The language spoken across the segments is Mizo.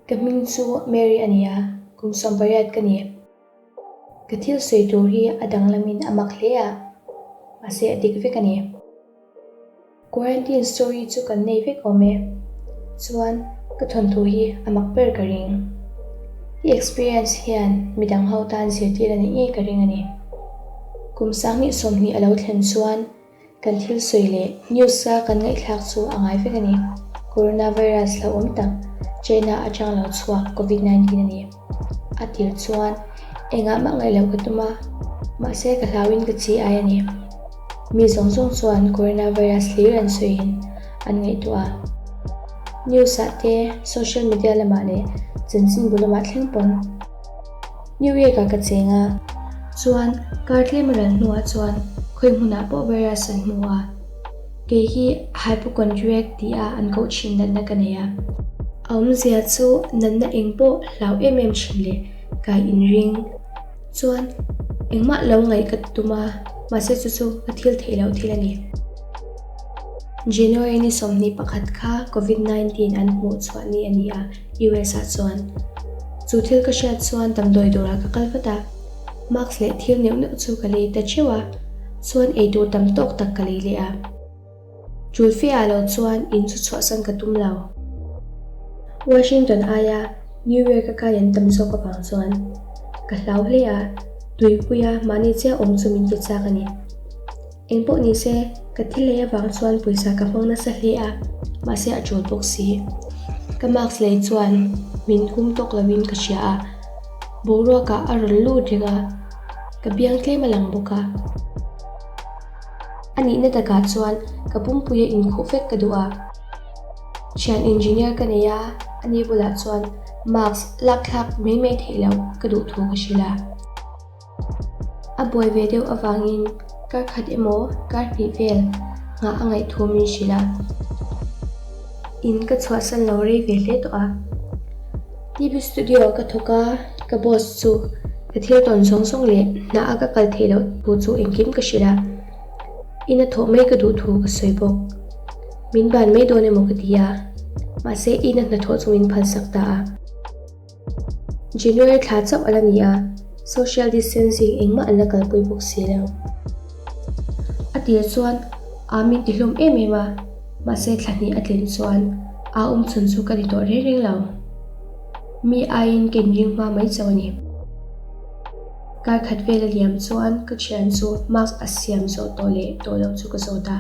Ka hming chu Mary a ni a, kum 18 ka ni. Ka thil sawi tur hi a danglamin a mak hle a, mahse a dik vek a ni. Quarantine story chu kan nei vek awm e. Chuan ka thawnthu hi a mak ber ka ring. I experience hian midang ho tan zirtir a nih ngei ka ring a ni. Kum 2020 a lo thlen chuan Kan thil sawi leh news a kan ngaihthlak chu a ngai vek a ni. Coronavirus hlauhawm tak China atang lo chhuak Covid 19 a ni. A tir chuan engah mah ngaih loh ka tum a, mahse ka hlauhin ka chi ai a ni. Mi zawng zawng chuan coronavirus hlir an sawiin an ngaihtuah a. News ah te, social media lamah leh chanchinbu lamah thleng pawn. New York ah ka cheng a, chuan kar tlem a ral hnuah chuan khawi hmunah pawh virus an hmu a, kei hi hypochondriac ti a an koh thin natna ka nei a. A awmzia chu natna eng pawh hlau em em thin leh kai inring chuan engmah lo ngaih ka tum a, mahse chu chu ka thil theih loh thil a ni. January ni 21 kha Covid 19 an hmuh chhuah ni a ni a. US ah chuan chu thil ka hriat chuan damdawi dawrah ka kal vat a, mask leh thil neuh neuh chu ka lei ta theuh a, chuan eitur tam tawk tak ka lei leh a. Tul fe ah lo chuan in chu chhuahsan ka tum lo. Washington aia New York a kai an tam zawk avang chuan ka hlau hle a, tuipuia mahni chiah awm chu min ti chak a ni. Eng pawh ni se, ka thil lei avang chuan pawisa ka hmang nasa hle a, mahse a tul bawk si. Ka mask lei chuan min hum tawk lovin ka hria a, boruakah a rawn lut reng a, ka biang tlem a lang bawk a. A nihna takah chuan ka pumpuia inkhuh vek ka duh a. Thian engineer ka nei a, ani bulah chuan mask lakthlak mai mai theih loh ka duh thu ka hrilh a. A buai ve deuh avangin kar khat emaw kar hnih vel nghah a ngaih thu min hrilh a. In ka chhuahsan lo rei ve hle tawh a. TV studio ka thawk a, ka boss chu ka thil tawn zawng zawng leh hna a ka kal theih loh thu chu engkim ka hrilh a. Ina thawh mai ka duh thu ka sawi bawk. Min ban mai dawn emaw ka ti a, mahse ina hnathawh chu min phalsak ta a. January thla chauh a la ni a, social distancing engmah an la kalpui bawk si lo. A tir chuan aa min ti hlawm em em a, mahse thla hnih a tlin chuan aa awm chhun chu ka ni tawh reng reng lo. Mi aiin ka inring hma mai chauh a ni. Kar khat vel a liam chuan ka thian chu mask a siam zawh tawh leh tawh loh chu ka zawt a,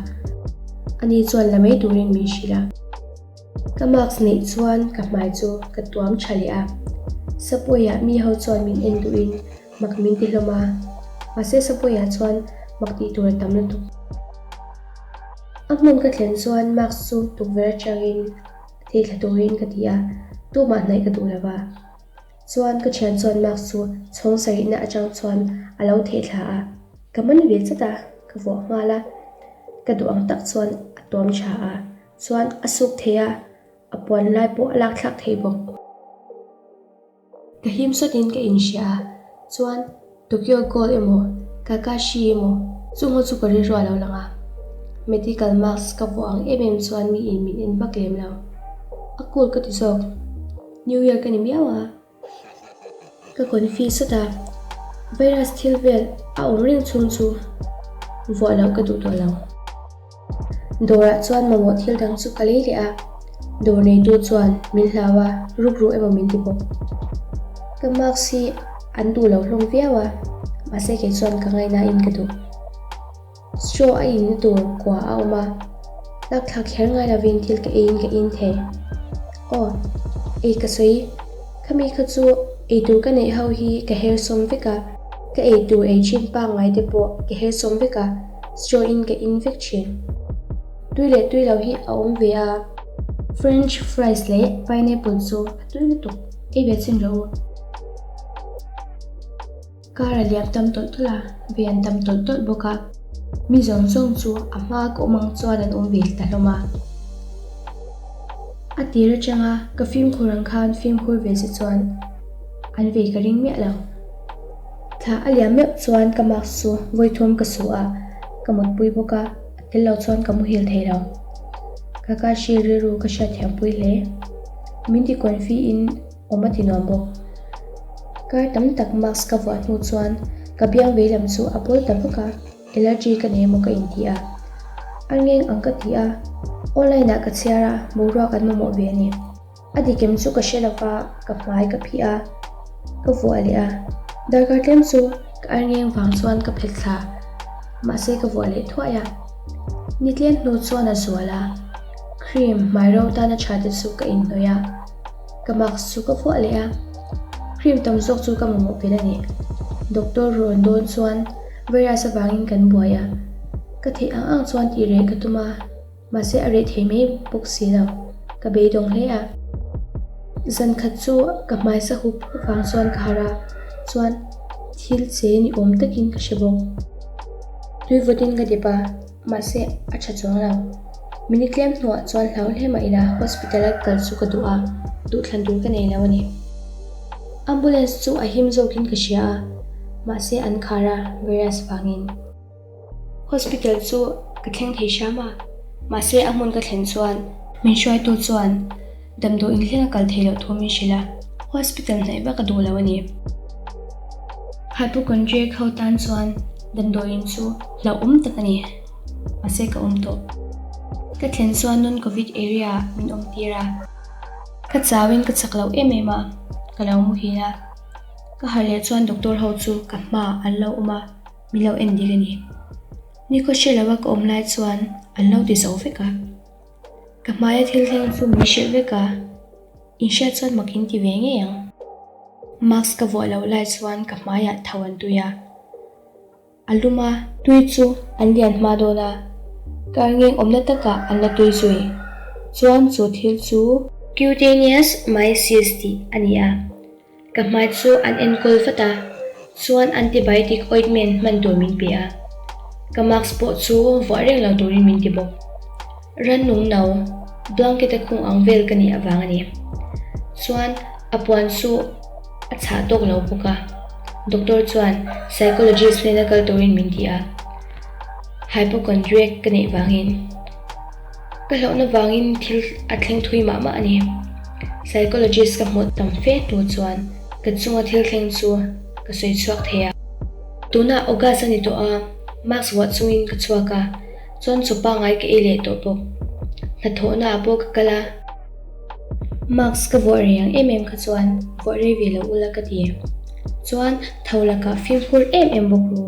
ani chuan la mai turin min hrilh a. Ka mask neih chuan ka hmai chu ka tuam tha leh a, Subway-ah mi ho chuan min en duhin mak min ti hlawm a, mahse Subway-ah chuan mak tih tur a tam lutuk. A hmun ka thlen chuan mask chu tukverh atangin thei thla turin ka ti a, tumah hnaih ka duh lo va. Chuan ka thian chuan mask chu chhawng sarihna atang chuan a lo theh thla a, ka man ve chat a, ka vuah nghal a, ka duh ang tak chuan a tuam tha a. Chuan a suk thei a, a puan lai pawh a lak thlak thei bawk. Ka him sawtin ka inhria a, chuan Tokyo Ghoul emaw Kakashi emaw chungho chu ka rilru a lo lang a. Medical mask ka vuah ang em em chuan mi in min en vak lem lo. A cool ka ti zawk. New Year ka ni miau a. Ka confi sawt a, virus thil vel a awm reng chhung chu vuah loh ka duh tawh lo. Dawrah chuan mamawh thil dang chu ka lei leh a, dawr neitu chuan min hlau a, rukru emaw min ti bawk. Ka mask hi an duh lo hlawm viau a, mahse kei chuan ka ngaihnain ka duh. Straw a inna tur kua a awm a, lakthlak kher ngai lovin thil ka eiin ka in thei. Aw, ei ka sawi, khami kha chu eitur ka neih ho hi ka her sawm vek a, ka eitur ei thin pangngai te pawh ka her sawm vek a, straw in ka in vek thin. Tui leh tui lo hi a awm ve a. French fries leh pineapple chu a tui lutuk, ei ve chin rawh u. Kar a liam tam tawlh tawlh a, ve an tam tawlh tawlh bawk a. Mi zawng zawng chu a hma ka awm ang chuan an awm ve ta hlawm a. A tir atanga ka fimkhur ang khan fimkhur ve se chuan an vei ka ring miah lo. Thla a liam meuh chuan ka mask chu vawithum ka su a, ka mutpui bawk a, a tel lo chuan ka muhil thei lo. Kakashi rilru ka hriatthiampui hle. Min ti confi in. Awm a ti nuam bawk. Kar tam tak mask ka vuah hnu chuan ka biang veilam chu a pawl ta vak a, allergy ka nei emaw ka inti a. A ngeng ang ka ti a, online ah ka chhiar a, boruak an mamawh ve a ni. A dikem chu ka hre lova, ka hmai ka phih a, ka vuah leh a. Darkar tlem chu ka arngeng vang chuan ka phet thla, mahse ka vuah leh thuai a. Ni tlem hnu chuan a zual a, cream hmai ro tana tha te chu ka inhnawih a. Ka mask chu ka vuah leh a, cream tam zawk chu ka mamawh vel a ni. Doctor rawn dawn chuan virus avangin kan buai a, ka theih ang ang chuan tih reh ka tum a, mahse a reh thei mai bawk si lo, ka beidawng hle a. Zan khat chu ka hmaisa hup vang chuan ka harh a, chuan thil che ni awm takin ka hre bawk. Tui vawtin ka dep a. Mahse, a tha chuang lo. Minute tlem hnuah chuan hlau hle mah ila hospital a kal chu ka duh a, duhthlan tur ka nei lo a ni. Ambulance chu a him zawkin ka hria a, mahse an khar a virus vangin. Hospital chu ka thleng thei hram a, mahse a hmun ka thlen chuan min hruaitu chuan damdawi inhleng a kal thei loh thu min hrilh a, hospital hnaih vak a duh lo a ni. Hypochondriac ho tan chuan damdawiin chu hlauhawm tak a ni, mahse ka awm tawh. Ka thlen chuan non-covid area ah min awm tir a, ka chauin ka chak loh em em a, ka lo muhil a. Ka harh leh chuan doctor ho chu ka hmaah an lo awm a, min lo en dik a ni. Nikhaw hre lo a ka awm lai chuan an lo ti zo vek a. Ka hmaia thil thleng chu min hrilh vek a, inhriat chuan mak in ti ve ngei ang. Mask ka vuah loh lai chuan ka hmaiah tho an tui a, a lum a. Tui chu an lian hma dawn a, kar ngeng awmna takah an la tui zui. Chuan chu thil chu. Cutaneous myiasis tih a ni a. Ka hmai chu an enkawl vat a, chuan antibiotic ointment hman tur min pe a. Ka mask pawh chu vuah reng lo turin min ti bawk. Rannung no, blanket a khung ang vel ka nih avang a ni. Chuan a puan chu a chhah tawk lo bawk a. Doctor chuan psychologist hnena kal turin min ti a, hypochondriac ka neih vangin. Ka hlauhna vangin thil a thleng thui mah mah a ni. Psychologist ka hmuh tam fe hnu chuan ka chunga thil thleng chu ka sawi chhuak thei a. Tunah August a ni tawh a, mask vuah chungin ka chhuak a, chuan chaw pangngai ka ei leh tawh bawk. Hnathawhna ah pawh ka kal a. Mask ka vuah rei ang em em kha chuan vuah rei ve lo ula ka ti. Chuan tho lakah fimkhur em em bawk ru.